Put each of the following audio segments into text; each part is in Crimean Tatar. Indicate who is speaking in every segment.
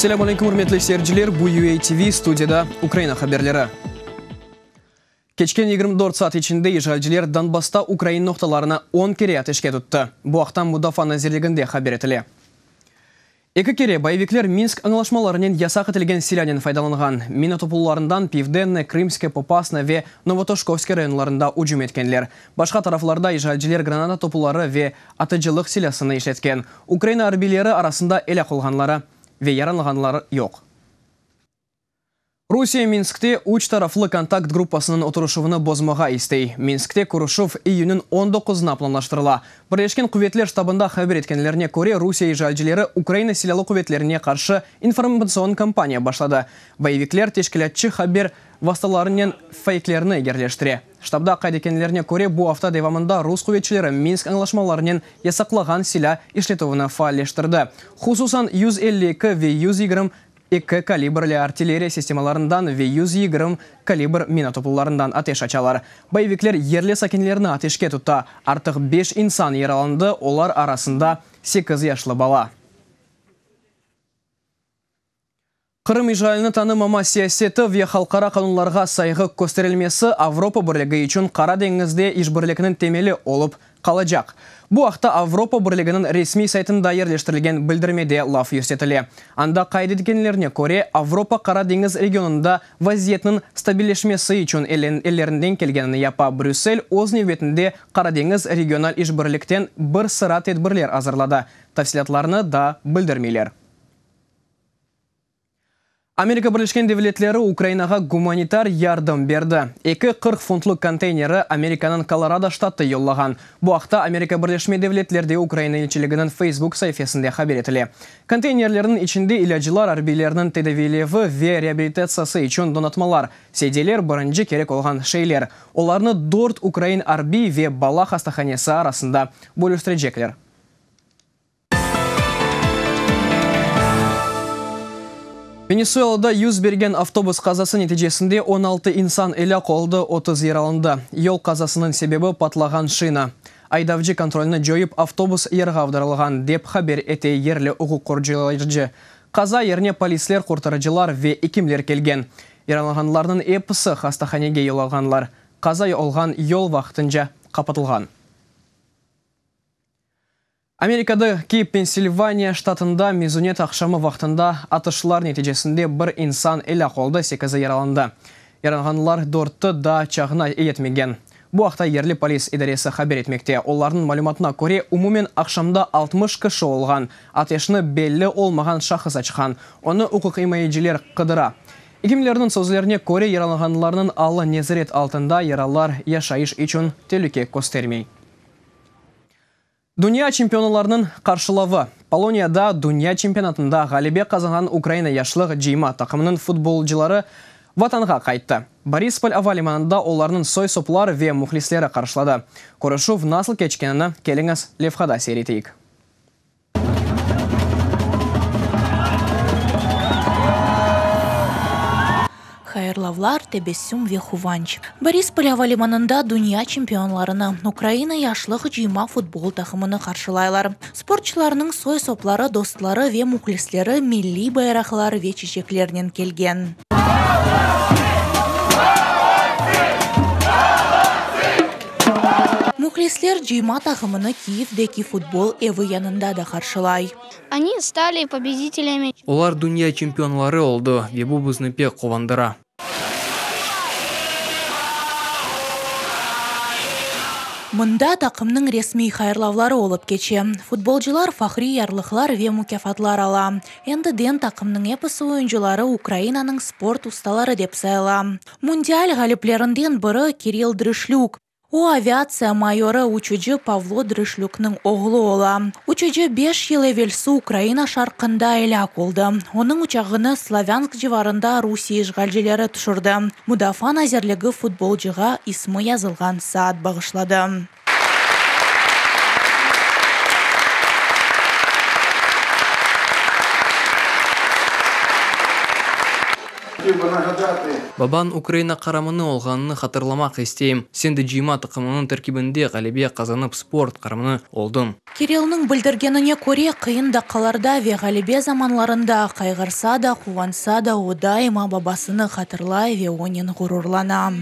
Speaker 1: Selâm aleyküm, ürmetli seyirciler! Bu UA TV, studiyada Ukraina haberleri. Keçken 24 saat içinde işğalciler Donbassta ukrain noqtalarını on kere ateşke tuttı. Bu aqta Mudafaa nazirliginde haber etile. Eki kere boyevikler Minsk añlaşmalarınen yasaq etilgen silânen faydalanğan, mina toplularından Pivdenne, Krımske, Popasna ve Novotoşkovske rayonlarında ücüm etkenler. Başqa taraflarda işğalciler granata topluları ve atıcılıq silâsını işletken. Ukraina arbiyleri arasında elâk olğanları ve yaranlağanlar yoq. Rusiye Minskte üç taraflı kontakt gruppasınıñ oturışuvını bozmağa istey. Minskte körüşüv iyünniñ on doquzına planlaştırıla. Birleşken quvetler ştabında haber etkenlerine köre, Rusiye işğalcileri Ukraina Silâlı quvetlerine qarşı informatsion kampaniya başladı. Boyevikler teşkilâtçı haber vastalarınen feyklerni yerleştire. Ştabda qayd etkenlerine köre, bu afta devamında rus quvetçileri Minsk añlaşmalarınen yasaqlağan silâ işletüvini faalleştirdi, hususan 152 ve 122 kalibrli artilleriya sistemalarından ve 120 kalibr mina toplularından ateş açalar. Boyevikler yerli sakinlerni ateşke tuta, artıq beş insan yaralandı, olar arasında sekiz yaşlı bala. Qırım işğalini tanımama siyaseti ve halqara qanunlarğa sayğı kösterilmesi Avropa Birligi içün Qara deñizde işbirlikniñ temeli olıp qalacaq. Bu aqta Avropa Birliginiñ resmiy saytında yerleştirilgen bildirmede laf yürsetile. Anda qayd etkenlerine köre, Avropa Qara deñiz regionında vaziyetniñ stabilleşmesi içün ellerinden kelgenini yapa. Brüssel öz nevbetinde Qara deñiz regional işbirlikten bir sıra tedbirler azırladı. Tafsilâtlarnı daa bildirmeyler. Amerika Birleşken Devletleri Ukrainağa gumanitar yardım berdi. Eki 40 funtlu konteyneri Amerikanıñ Kolorado ştatı yollağan. Bu aqta Amerika Birleşme Devletlerde Ukraina elçiliginiñ Facebook saifesinde haber etile. Konteynerlerniñ içinde ilâclar, arbiylerniñ tedaviylevi ve reabilitatsiyası içün donatmalar, sedyeler, birinci kerek olğan şeyler. Olarnı dört ukrain arbiy ve bala hastahanesi arasında bölüştirecekler. Venesuelada yüz bergen avtobus qazası neticesinde 16 insan elâk oldı, 30 yaralandı. Yol qazasınıñ sebebi patlağan şina. Aydavcı kontrolni coyıp, avtobus yerge avdarılğan, dep haber ete yerli uquq qorçalayıcı. Qaza yerine polisler, qurtarıcılar ve ekimler kelgen. Yaralanğanlarnıñ episi hastahanege yollanğanlar. Qaza olğan yol vaqtınca qapatılğan. Amerikadaki Pensilvaniya ştatında mezuniyet aqşamı vaqtında atışlar neticesinde bir insan elâk oldı, sekizi yaralandı. Yaralanğanlar dörtü daa çağına yetmegen. Bu aqta yerli polis idaresi haber etmekte. Olarnıñ malümatına köre, umumen aqşamda 60 kişi olğan. Ateşni belli olmağan şahıs açqan. Onı uquqimayeciler qıdıra. Ekimlerniñ sözlerine köre, yaralanğanlarnıñ alı nezaret altında, yaralar yaşayış içün telüke köstermey. Dünya çempionlarınıñ qarşılavı. Poloniyada dünya çempionatında ğalebe qazanğan Ukraina yaşlıq cıyma taqımınıñ futbolcıları Vatanğa qayttı. Borispol ava limanında olarnıñ soy-sopları ve mühlisleri qarşıladı. Körüşüv nasıl keçkenini keliñiz levhada seyir eteyik.
Speaker 2: Hayırlavlar, tebessüm ve quvanç. Borispol ava limanında dünya çempionlarını, Ukraina yaşlıq cıyma futbol taqımını qarşılaylar. Sportçılarnıñ soy-sopları, dostları ve mühlisleri milliy bayraqlar ve çiçeklernen kelgen. Mühlisler cıyma taqımını Kiyevdeki futbol evi yanında da qarşılay.
Speaker 3: Oni stali pobeditelyami.
Speaker 4: Olar dünya çempionları oldı, ve bu bizni pek quvandıra.
Speaker 2: Mında taqımnıñ resmiy hayırlavları olıp keçe. Futbolcılar fahriy yarlıqlar ve mukâfatlar ala. Endiden taqımnıñ episi oyuncıları Ukrainanıñ sport ustaları dep sayıla. Mundial ğaliplerinden biri Kirill Drışlük. O, aviatsiya mayorı, uçucı Pavlo Drışlükniñ oğlu ola. Uçucı beş yıl evelsi Ukraina şarqında elâk oldı. Onıñ uçağını Slavânsk civarında Rusiye işğalcileri tüşürdi. Mudafaa nazirligi futbolcığa ismi yazılğan saat bağışladı.
Speaker 4: Babañ Ukraina Qaramanı olğanını hatırlamaq isteyim. Sen de cıyma taqımınıñ terkibinde ğalebe qazanıp sport qaramanı oldıñ.
Speaker 2: Kirillniñ bildirgenine köre, qıyın daqqalarda ve ğalebe zamanlarında qayğırsa da, quvansa da, o daima babasını hatırlay ve onen ğururlana.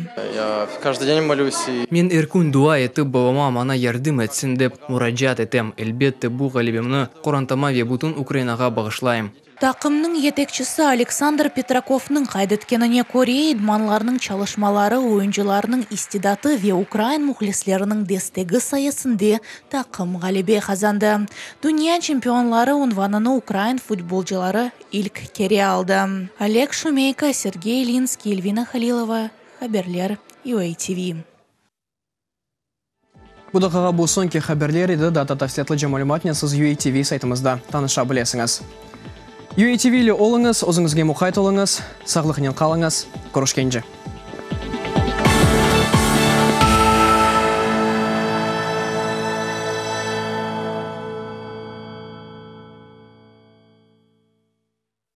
Speaker 4: Men er kün dua etip, babama maña yardım etsin dep muracaat etem. Elbette, bu ğalebemni qorantama ve bütün Ukrainağa bağışlayım.
Speaker 2: Taqımnıñ yetekçisi Aleksandr Petrakovnıñ qayd etkenine köre, idmanlarnıñ çalışmaları, oyuncılarnıñ istidatı ve ukrain mühlisleriniñ destegi sayesinde taqım ğalebe qazandı. Dünya çempionları unvanını ukrain futbolcıları ilk kere aldı. Oleg Şumeyko, Sergey İlinskiy, Elvina Halilova, haberler, UATV.
Speaker 1: Bu daqqağa bu soñki haberler edi, daa da tafsilâtlıca malümatnen siz UATV saytımızda tanışa bilesiñiz. UATV ile oluñız, özüñizge muqayt oluñız, sağlıqnen qalıñız, körüşkence!